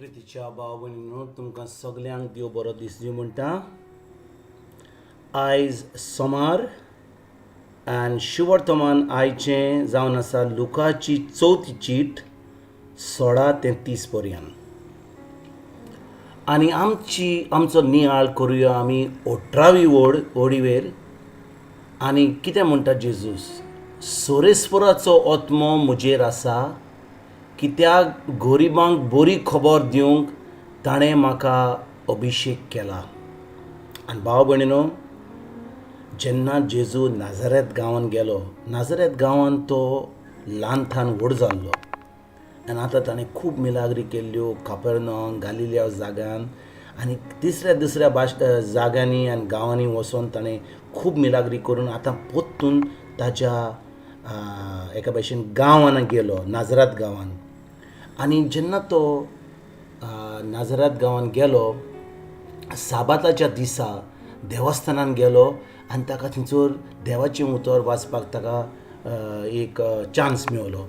प्रितीच्या भाव भयणीनो, तुमकां सगल्यांक देव बरो दीस दिवं म्हणटा. आयज सोमार आनी शुवर्तमान आयचें जावन आसा लुकाची चवथी चीट 16 ते 30 पर्यंत. आनी आमचो नियाळ करुया आमी 18वी ओड ओडीवेर. आनी कितें म्हणटा जेजूस? सोरेस्पराचो आत्मो म्हजेर आसा, कित्याक गरिबांक बरी खबर दिवंक ताणें म्हाका अभिशेक केला. आनी भाव भयणीनो, जेन्ना जेजू नाजरेत गांवांत गेलो, नाजरेत गांवांत तो ल्हान थान व्हड जाल्लो आनी आतां ताणें खूब मिलाग्री केल्ल्यो कापेर्नांव गालिलिया जाग्यान आनी तिसऱ्या दुसऱ्या भाश जाग्यांनी आनी गांवांनी वचोन ताणें खूब मिलाग्री करून आतां परतून ताज्या एका भशेन गांवान गेलो, नाजरात गांवान. आनी जेन्ना तो नाजरात गांवान गेलो, साबाताच्या दिसा देवस्थानान गेलो आनी ताका थंयसर देवाचें उतर वाचपाक ताका एक चान्स मेवलो.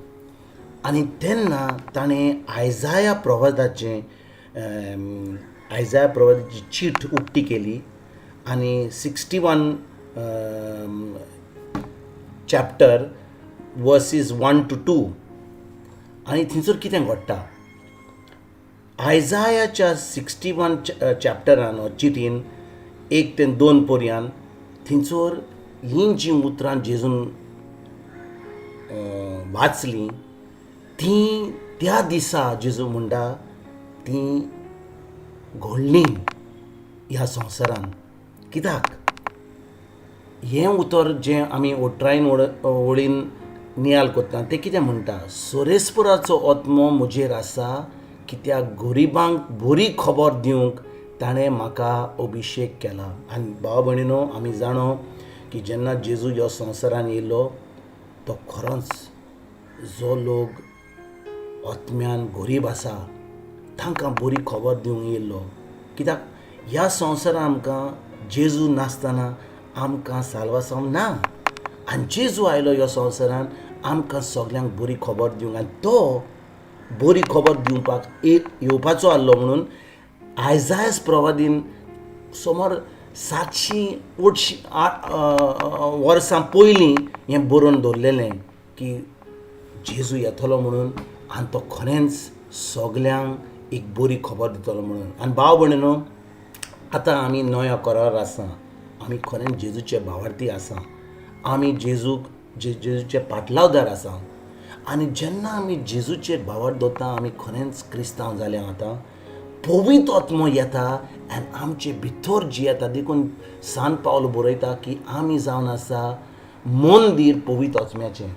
आनी तेन्ना ताणें आयजाया प्रवादाची चीट उक्ती केली आनी 61 chapter verses 1 to 2. आनी थंयसर कितें घडटा, आयजायाच्या 61 चॅप्टरान चिटीन 1 ते 2 पर्यंत थंयसर हीं जीं उतरां जेजून वाचलीं तीं त्या दिसा जेजू म्हणटा तीं घडलीं ह्या संवसारान. कित्याक हें उतर जें आमी ओट्रायन ओळीन नियाल करता तें कितें म्हणटा? सोरेस्पराचो आत्मो म्हजेर आसा, कित्याक गरिबांक बरी खबर दिवंक ताणें म्हाका अभिशेक केला. आनी भाव भयणीनो, आमी जाणो की जेन्ना जेजू ह्या संवसारान येयलो तो खरोच जो लोक आत्म्यान गरीब आसा तांकां बरी खबर दिवंक येयल्लो. कित्याक ह्या संवसारान आमकां जेजू नासतना आमकां साल्वासांव ना. आनी जेजू आयलो ह्या संवसारान आमकां सगल्यांक बरी खबर दिवंक आनी तो बरी खबर दिवपाक येवपाचो आहलो म्हणून आयजायस प्रवादीन सुमार 700 800 वर्सां पयलीं हें बरोवन दवरलेलें की जेजू येतलो म्हणून आनी तो खरेंच सगल्यांक एक बरी खबर दितलो म्हणून. आनी भाव भयणीनो, आतां आमी नव्या करार आसा, आमी खरेंच जेजूचे भावार्थी आसा, आमी जेजूचे पाटलावदार आसा. आनी जेन्ना आमी जेजूचेर भावार्थ दवरता आमी खरेंच क्रिस्तांव जाले. आतां पवित्र आत्मो येता आनी आमचे भितर जियेता. देखून सान पावल बरयता की आमी जावन आसा मंदीर पवित्र आत्म्याचें.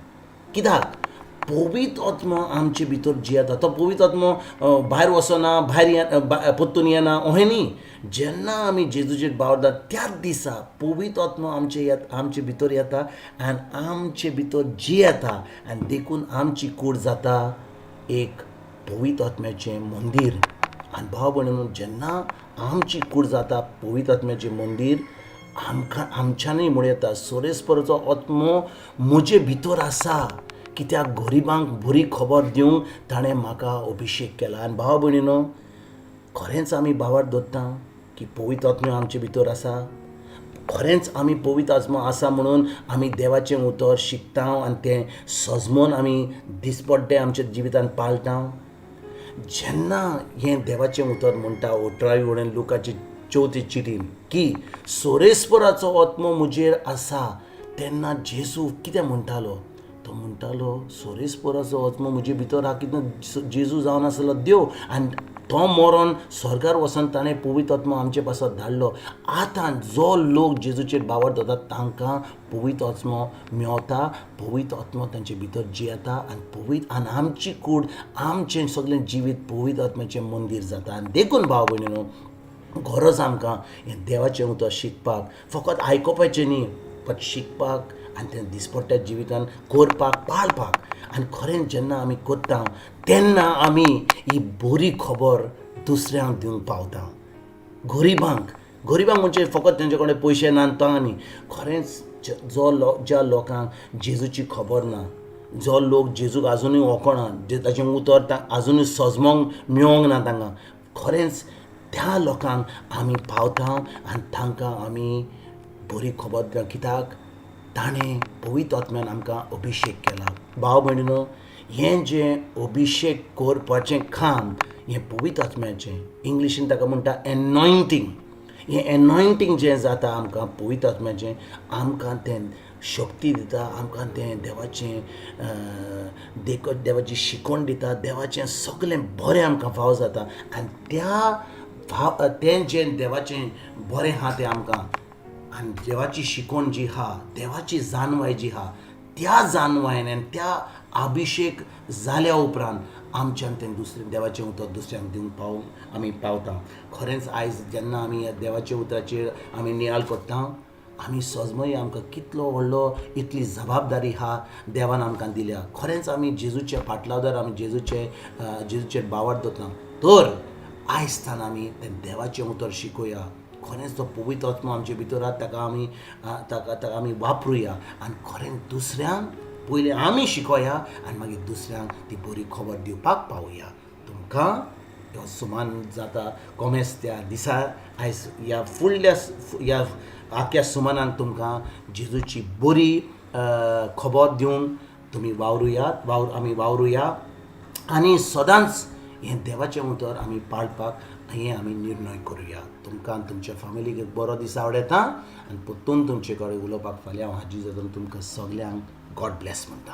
कित्याक पवित्र आत्मो आमचे भितर जियेता. तो पवित्र आत्मो भायर वचना, भायर परतून येना अहें न्ही. जेन्ना आमी जेजूचेर भावार्थ त्याच दिसा पवित्र आत्मो आमचे भितर येता आनी आमचे भितर जियेता. आनी देखून आमची कूड जाता एक पवित्र आत्म्याचें मंदीर. आनी भाव भयणीनो, जेन्ना आमची कूड जाता पवित्र आत्म्याचें मंदीर, आमकां आमच्यांनी म्हणूं येता सोरेस्पराचो आत्मो म्हजे भितर आसा, कित्याक गरिबांक बरी खबर दिवंक ताणें म्हाका अभिशेक केला. आनी भाव भयणीनो, खरेंच आमी भावार्थ दवरता की पवित्र आत्मो आमचे भितर आसा, खरेंच आमी पवित्र आत्मो आसा म्हणून आमी देवाचें उतर शिकता आनी तें सजमोन आमी दिसपड्डे आमच्या जिवितान पाळटा. जेन्ना हें देवाचें उतर म्हणटा 18वी वळीन लुकाची चवथी चिटीन की सोरेस्पराचो आत्मो म्हजेर आसा, तेन्ना जेजू कितें म्हणटालो? तो म्हणटालो सोरेस्पराचो आत्मो म्हजे भितर आहा, कितें जेजू जावन आसलो देव आनी तो मरोन स्वर्गार वचोन ताणें पवित्र आत्मो आमचे पासत धाडलो. आतां जो लोक जेजूचेर भावार्थ दवरता तांकां पवित्र आत्मो मेवता, पवित्र आत्मो तांचे भितर जियेता आनी पवित्र आनी आमची कूड आमचें सगळें जिवीत पवित्र आत्म्याचें मंदीर जाता. आनी देखून भाव भयणीनो, गरज आमकां हें देवाचें उतर शिकपाक, फकत आयकुपाचें न्ही बट शिकपाक आनी तें दिसपट्ट्या जिवितान करपाक, पाळपाक. आनी खरेंच जेन्ना आमी करता तेन्ना आमी ही बरी खबर दुसऱ्यांक दिवंक पावता. गरिबांक, गरिबांक म्हणजे फकत तेंचे कडेन पयशे ना तो न्ही, खरेंच ज्या लोकांक जेजूची खबर ना, जो लोक जेजूक आजुनूय वळखना, जे ताचें उतर आजुनूय सजमोंक मेळोंक ना तांकां, खरेंच त्या लोकांक आमी पावता आनी तांकां आमी बरी खबर दिता. कित्याक ताणें पवित्र आत्म्यान आमकां अभिशेक केला. भाव भयणीनो, हें जें अभिशेक करपाचें काम हें पवित्र आत्म्याचें, इंग्लिशीन ताका म्हणटा एनॉयंटींग. हें एनॉयंटींग जें जाता आमकां पवित्र आत्म्याचें, आमकां तें शक्ती दिता, आमकां तें देवाचें देख, देवाची शिकवण दिता, देवाचें सगलें बरें आमकां फाव जाता. आनी त्या फाव तें जें देवाचें बरें आहा तें आमकां, आनी देवाची शिकवण जी आहा, देवाची जाणवाय जी आहा, त्या जाणवायेन आनी त्या अभिशेक जाल्या उपरांत आमच्यान तें दुसरें देवाचें उतर दुसऱ्यांक दिवंक पावूंक आमी पावता. खरेंच आयज जेन्ना आमी ह्या देवाच्या उतराचेर आमी नियाळ करता, आमी सजमय आमकां कितलो व्हडलो इतली जबाबदारी आहा देवान आमकां दिल्या. खरेंच आमी जेजूचे फाटलावदार, आमी जेजूचेर बावर दवरता. तर आयज तान आमी तें देवाचें उतर शिकोया. खरेंच तो पवित्र आत्मो आमचे भितर आहा, ताका आमी वापरुया आनी खरेंच दुसऱ्यांक पयलीं आमी शिकोया आनी मागीर दुसऱ्यांक ती बरी खबर दिवपाक पावया. तुमकां ह्यो सुमान जाता कोमेस त्या दिसा आयज ह्या फुडल्या ह्या आख्या सुमानान तुमकां जेजूची बरी खबर दिवन तुमी वावरुयात, आमी वावरुया आनी सदांच हें देवाचें उतर आमी पाळपाक हें आमी निर्णय करुया. तुमकां तुमच्या फामिलीक एक बरो दीस आवडटा आनी परतून तुमचे कडेन उलोवपाक फाल्यां हांव हाजीर जाता. तुमकां सगल्यांक गॉड ब्लेस म्हणटा.